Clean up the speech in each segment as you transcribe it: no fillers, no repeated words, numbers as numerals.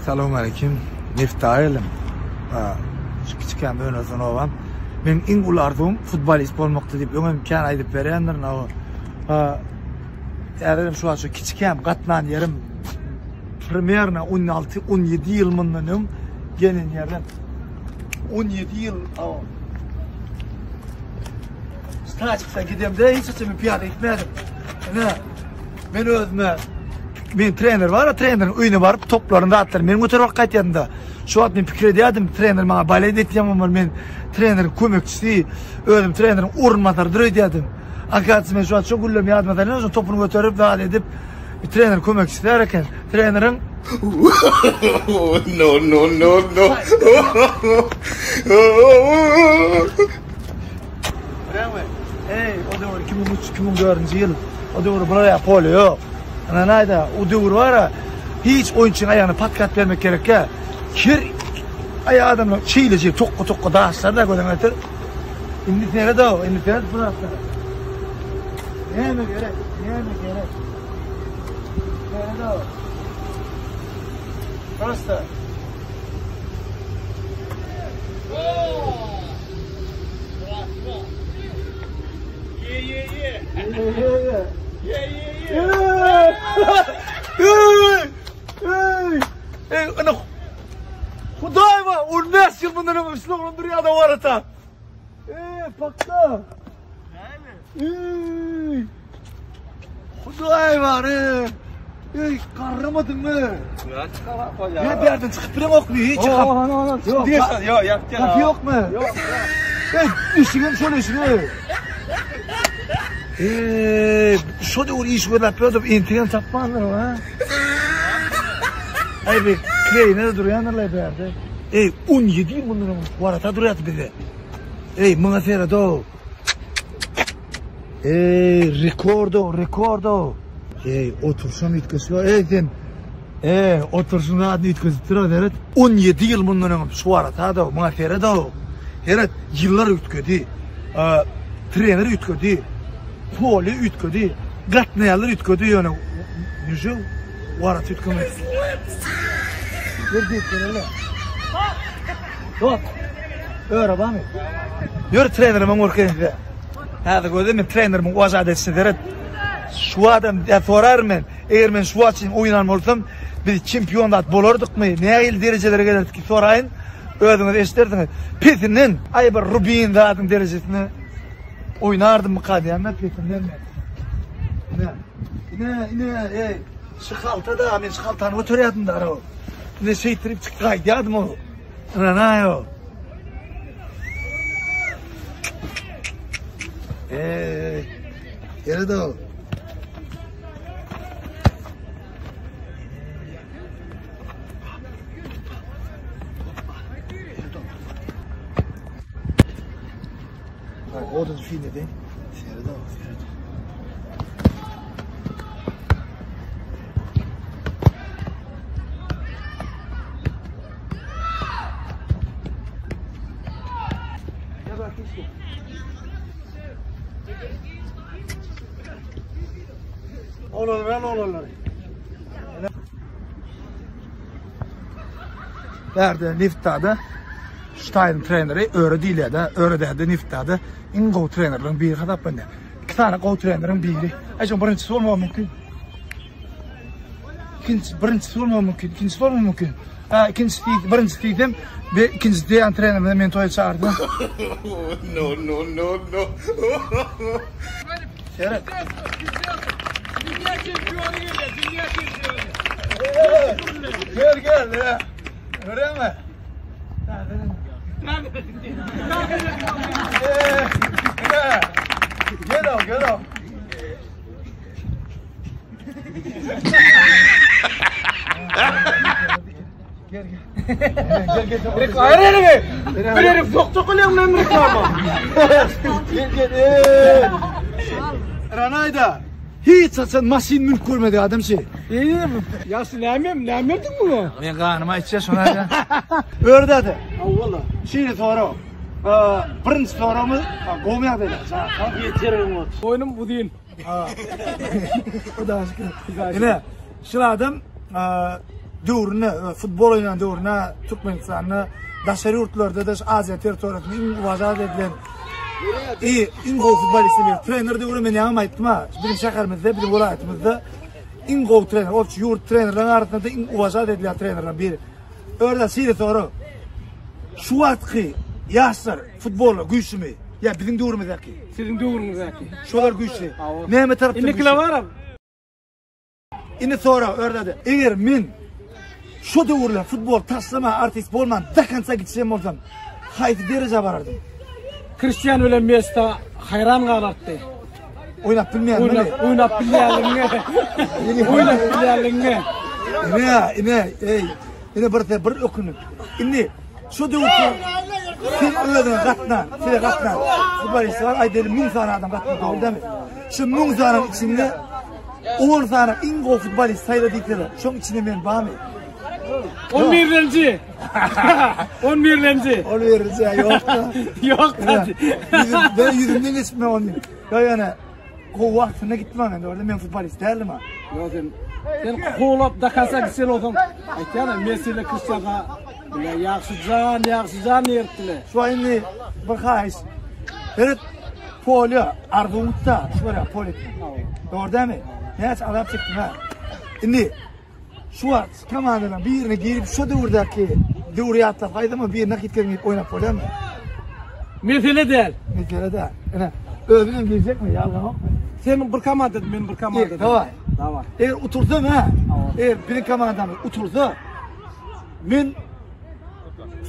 Salowmaleýkim. Nefta geldim. Şu kiçikäm öňersen obam. Meň iň uly arzuwym futbolist bolmakdy diýip öňem kän aýdyp berýändirin. Häzirem şu wagt şu kiçikäm gatnan ýerim primerno 16-17 ýyl mundan öň gelen ýerden 17 ýyl Staçykda gidemde hiç haçan men pyýada gitmedim. Ine, men özüme men trener bar, treneriň öýüne baryp toplaryny zatlaryny men göterip alyp gaýtýardym-da. Şu wagt men pikir edýärdim, trener maňa balet etýän bolmaly, men treneriň kömekçisi, özüm treneriň orunbasarydyr öýdýärdim. Akadsi men şu wagt şo günlerimi ýadyma salýan, şo topuny göterip zat edip, bir treneriň kömekçisi bar eken. Treneriň No, no, no, no. Bilýäňmi? Eý, o döwür 2003, 2004-nji ýyl. O döwür bular ýa pole ýok. Ynanaýda, o döwür bar-a, hiç oýunçyň aýagyna podkat bermek gerekkä. Her aý adamlar şeýleje tokga-tokga daşlar-da gözüňe getir. Indi seret-ow, indi seret bu zatlara. Näme gerek, näme gerek? Seret-ow. Prosta. Hudaý ba, 15 ýyl mundan öň üstüne oglan durýar da warata. Eý, pakda. Eý. Hudaý bar, eý. Eý, garramadyňmy? Ýa çykarak bolýar. Ýa bir ýerden çykyp bileňokmy? Hiç çykap. Ýok, ýok, ýapýar. Gapy ýokmy? Ýok. Eý, işigem şol işigi. Eý, şo döwür iş gözläp ýördüm, entegem tapmandyr, ha. Eý, bir kireýine de durýandyrlar bu ýerde. Eý, 17 ýyl mundan öň warata durýardy bize. Eý, muňa seret-ow. Eý, rekordo, rekordo. Eý, oturşam üýtgeşik. Eý, sen. Eý, oturşyň zadyny üýtgedip dur, seret. 17 ýyl mundan öň şu warata-da, muňa seret-ow. Seret, ýyllar üýtgedi. Trener üýtgedi. Poli üýtgedi. Gatnaýanlar üýtgedi, ýöne nije warata üýtgemedi. Ýör diýip bereli. Ýok. Öre bamy? Ýör trenerimiň görkeýin size. Häzir göze men trenerimiň uwažat edişine seret. Şu adam ýa soraryn men. Eger men şu wagt üçin oýnan bolsam, biz çempion zat bolardykmy? Nähili derejelere gelerdik ki soraýyn. Özüňiz eşidersiňiz. Pesinden aý bir Rubin zadyň derejesine oýnardymmyka diýýän men pesinden men. Ine, ine, ine, ey, şu halta da men şu haltany göterýärdim da. Ine şeýtirip çykyp gaýdýardym o. Ynanaýo. Eee, geri dol. O da düşünmedi. Seyredin, seyredin. Oglanlar, al oglanlary. Bärde Neftada Ştaýn treneri Öre diýilýär-de, Öre däde Neftada iň gowy trenerleriň biri hasaplanýar. Iki sany gowy treneriň biri. Aý, şoň birinjisi bolmagy mümkin. Ikinji, birinjisi bolmagy mümkin, ikinjisi bolmagy mümkin. Ha, ikinjisi diýip, birinjisi diýsem, be, ikinjisi diýen trenerimize meni toýa çagyrdy. No, no, no, no. Seret. Dünya çempiony gelýär, dünya çempiony. Gel gel ya. Görýäňmi? Gel al, gel al. Gel gel. Gel gel. Reklama elini. Bir herif sokacak oluyor lan reklama. Gel gel. Ranayda. Hiç haçan maşyn münüp görmedik adam şey. Ýagşy näme, näme etdiň muňa? Men ganyma aýtja şony aýda. Ördädi. Awwala. Şeýle sorag. Birinji soragymyz gowy ýagdaýda. Ýeterin ot. Boýnum uzyn. Hudaýa şükür. Ine, şul adam. döwründe, futbol oýnan döwründe Türkmenistanda, daşary ýurtlarda-da Aziýa territoriýasynda iň uwažat edilen i iň gowy futbolist biri. Trener döwri men ýaňam aýtdym-a, biziň şäherimizde, biziň welaýatymyzda iň gowy trener, ol ýurt trenerleriň arasynda iň uwažat edilýän trenerleriň biri. Örän şeýle sorag. Şu wagtky ýaşlar futbolda güýçlümi? Ýa biziň döwrümizdäki? Siziň döwrüňizdäki. Şolar güýçli. Näme tarapdan güýçli? Indikiler baram. Indi sorag ördedi. Eger men şu döwürler futbol taşlama artist bolman do konca gitjek bolsam haýsy derejä barardym? Cristiano bilen Messi haýran galardy. Oýnap bilmeýän Oýnap, oýnap bilýänligiňe. Oýnap bilýänligiňe. Ine, ine, ey. Ine bir bir ökünip. Indi şu döwürde sen özüňe gatna, size gatna. Futbolistler aýdaly 1000 sany adam gatna, dogry dälmi? Şu 1000 sanyň içinde 10 sany iň gowy futbolist saýla diýseler, şoň içinde men barmy? 11-lenji. 11-lenji. 11-lenji ýok. Ýok. Ben ýüzümden geçip men onu. Ýa ýöne gowy wagtynda gitdim men orada men futbolist däldim ha. Ýok sen sen kowlap da kasa gitsen olsaň aýtýan Messi ile Cristiano bile ýagşy jan, ýagşy jan diýipdiler. Şu indi bir haýyş. Seret polýa arzuwyňda şu barýa pol etmek. Dogry dälmi? Näçe azap çekdim ha. Indi Şu wagt komandalaryň birine girip şu döwürdäki döwri ýatlap gaýdama birine gitgin diýip oýnap bolýarmy? Mesele däl. Mesele däl. Ine, özüň hem girjekmi? Ýalňyzokmy? Sen bir komandada, men bir komandada. Daway. Daway. Eger otursam ha, eger biziň komandamyz otursa, men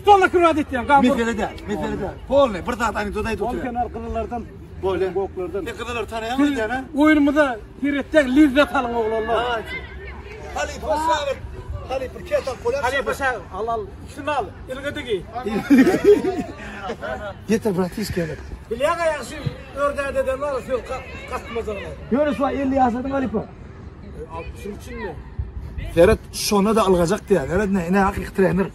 Stolna kırvat etýän. Mesele däl, mesele däl. Polny bir zat anekdot aýdyp oturýan. Ol kenar gyzyllardan. Bolýar. Göklerden. Sen gyzylary tanaýaňmy öýdýän ha? Oýunymyza seretseň lezzet alyň oglanlar. Halypa şagirt. Halypa ket alyp bolýar. Halypa şagirt. Al al. Ikisini al. Ilgidi gi. Getir bratiş gelip. Bilýäň ýagşy ördädeden bar söz gatmajagyny. Ýöne şu 50 ýaşadyň halypa. 60-yň içinde. Seret şona da algajak diýär. Seret ne, ine hakyky trener.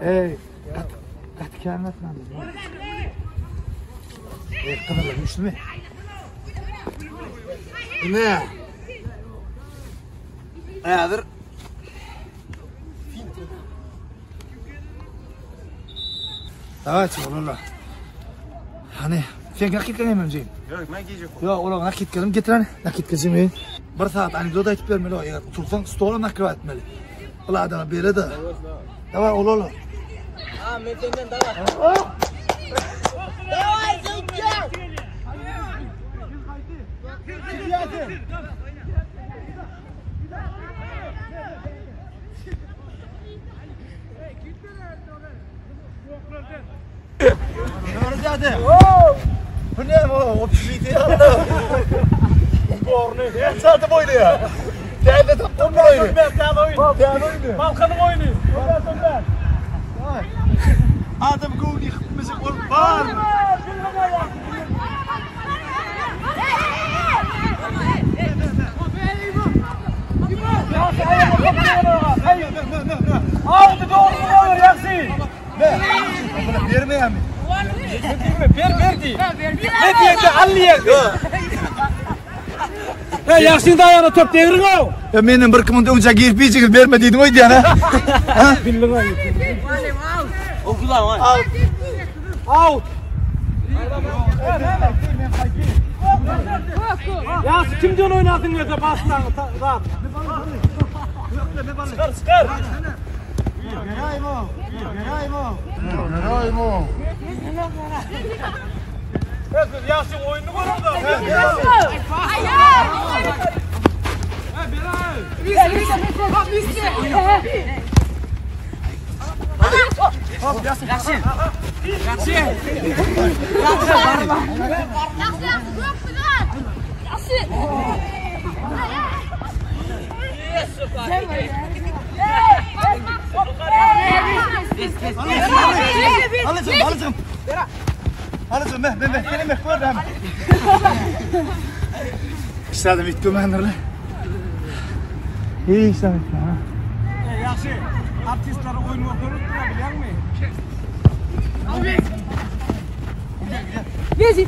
Ey, gaty, gaty kän gatnandy. Ey, gyzyllar güýçlümi? Ine. Häzir Dawaýçy olarlar. Hany, sen nakit gelmem jigim? Ýok, men gijek. Ýok, olar nakit gelim getiren, nakit jigim. Bir saat anekdot aýdyp bermeli, eger otursaň stola nakrywa etmeli. Ol adama bere-de. Daway olarlar. Ha, men senden daway. Daway, Zülker! Bu ne o? Общежитие ýaly. Gorny. Ne çaldy boýny ya? Täze tapdym boýny. Täze oýun. Täze oýny. Balkanyň oýny. Adam göwni ýykyp bolup bar. Aldy dogry goýur ýagşy. Bermeýärmi? Ber ber diý. Ne diýende al diýer. He ýagşyň daýana top degriň o. Ya menden bir kiminde öňçe girip biýjigil berme diýdim öýdýän ha. Ha? Bildiň aý. Out. Ýagşy kimden oýnadyň ýerde başlaň zat. Çykar çykar. Siz ýagşy oýnuny görüň da. Alyjym, alyjym. Alyjym, meh, meh, meh, seni meh gördüm. Işledim üýtgemändirle. Hiç zat etme, ha. Ýagşy artistler oýun görkezip bilýäňmi? Bezi.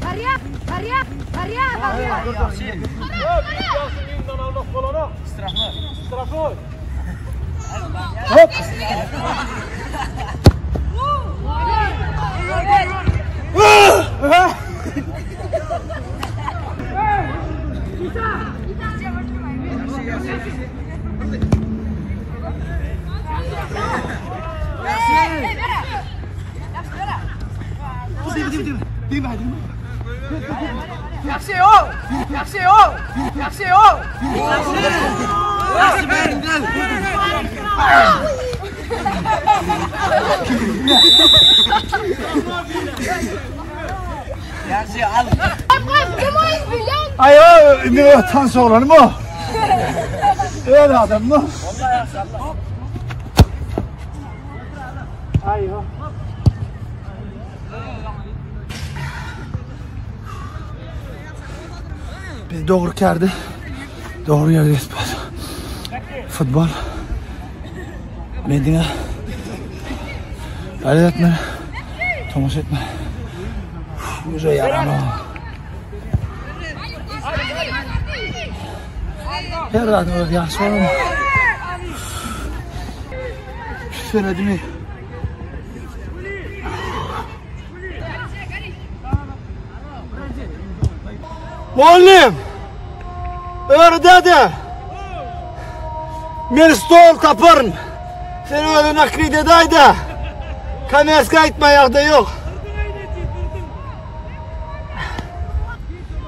Hurry up, hurry up, hurry up, hurry up. Hop. Aý, ne tans oglanym o. Öz adam mı? Biz dogry kärde, dogry ýerde ispat. Futbol. Men diňe gaýrat etme, tomaşa etme. Uje ýarama. Her zadyň öz ýaşy bar. Senedimi? Mugallym! Ördede! Men stol taparyn. Sen özüň nakrit edäý-de. Kommerska aýtma ýagdaý ýok.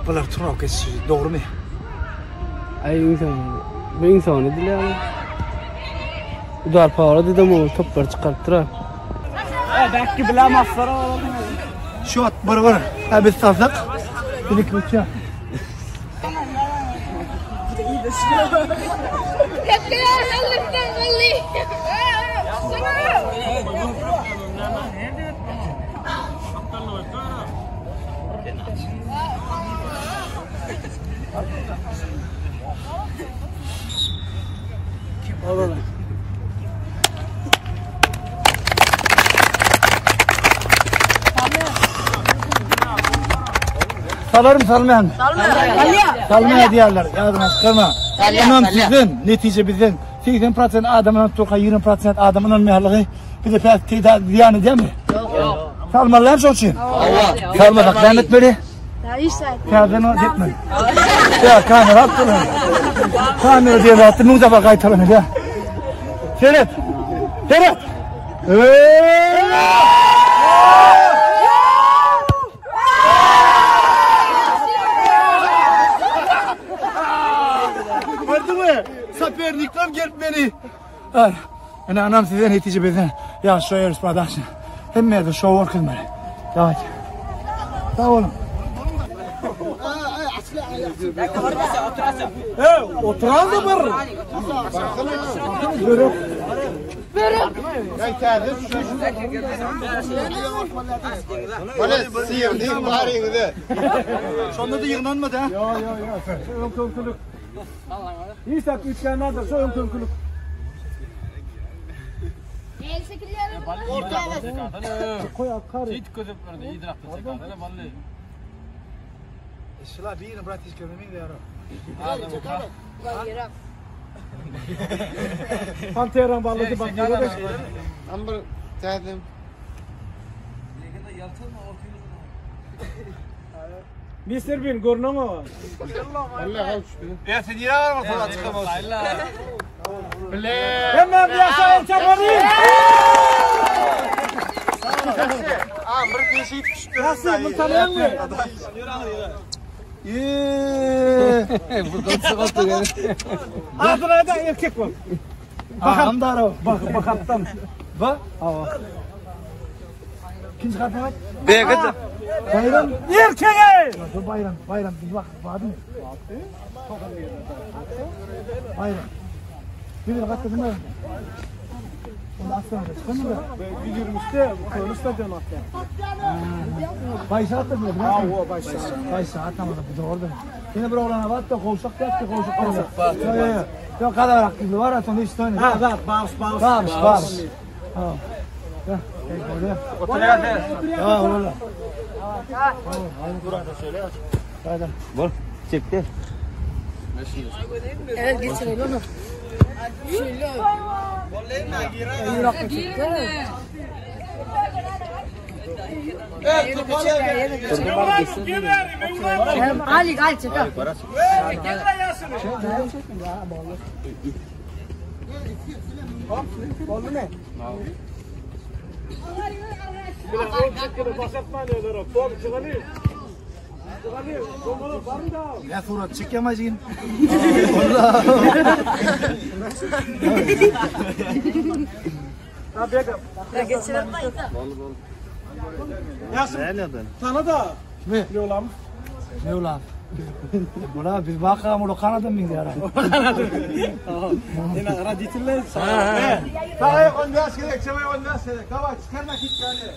Bular turak geçişi dogrumy? Aý insan, bu insan edilýär. Udar para dedim o toplar çykaryp durar. Belki bilemezler. Şot bir bir. Ha biz salsak. Bir iki üç ya. Salarym salmaýan. Salmaýar diýerler. Ýadyňa çykarma. Ynam sizden, netije bizden. 80% adam ynanyp durka 20% adam ynanmaýarlygy bize päk teýda zyýan edýärmi? Ýok. Salmalylar şoň üçin. Hawa. Salmasak näme etmeli? Täzeden ony etmeli. Ýa kamera alyp durun. Kamera diýen zatdy müň defa gaýtalanýar. Ýa. Seret. Seret. Gördüňmi? Sopernikler gelip meni. Ay, ene anam size netice bizden. Ya şu Air Production. Hemme ýerde şow görkezmeli. Daway. Sag boluň. Hey, oturan da bir. Börek. Şonda da ýygnanmady ha. Yo yo yo. Şu öňkülik. Hiç üýtgänlerdir şu öňkülik. Şula birini bratişka men ýara. Panteran balygy bak. Amber täzem. Mr. Bean görünen o. Ersin ýere barma çıkamaz. Hemen bir aşağı çaparayım. Amber peşi düştü. Nasıl bunu tanıyor musun? Adına da erkek var. Agam daro. Bak bakattan. Ba? İkinci katına bak. Begit. Bayram. Erkek ey! Dur bayram. Bayram bir bak. Vardı mı? Bayram. Bir katı mı? Onu aslanı çıkamıyor da. 123'te Köln stadion attı. Bayşa attı mı? Ha o başta. Bayşa atamadı bu doğru. Yine bir oğlana var da kovşak yaptı kovşak kovşak. Yok yok yok. Yok kadar akıllı var sonra hiç tane. Ha bak bağış bağış. Varmış varmış. Ha. Ha, ola. Bol, çekdi. Evet geçirelim onu. Şöyle. Ali al çek al. Ya surat çekemezsin. Tana da. Ne? Yolam. Ne ulan? Bula biz bakalım o Kanada mı gidiyor? Ene raditiller. Tamam, 15 gerek, çabuk 15 gerek. Tamam, çıkarma git yani.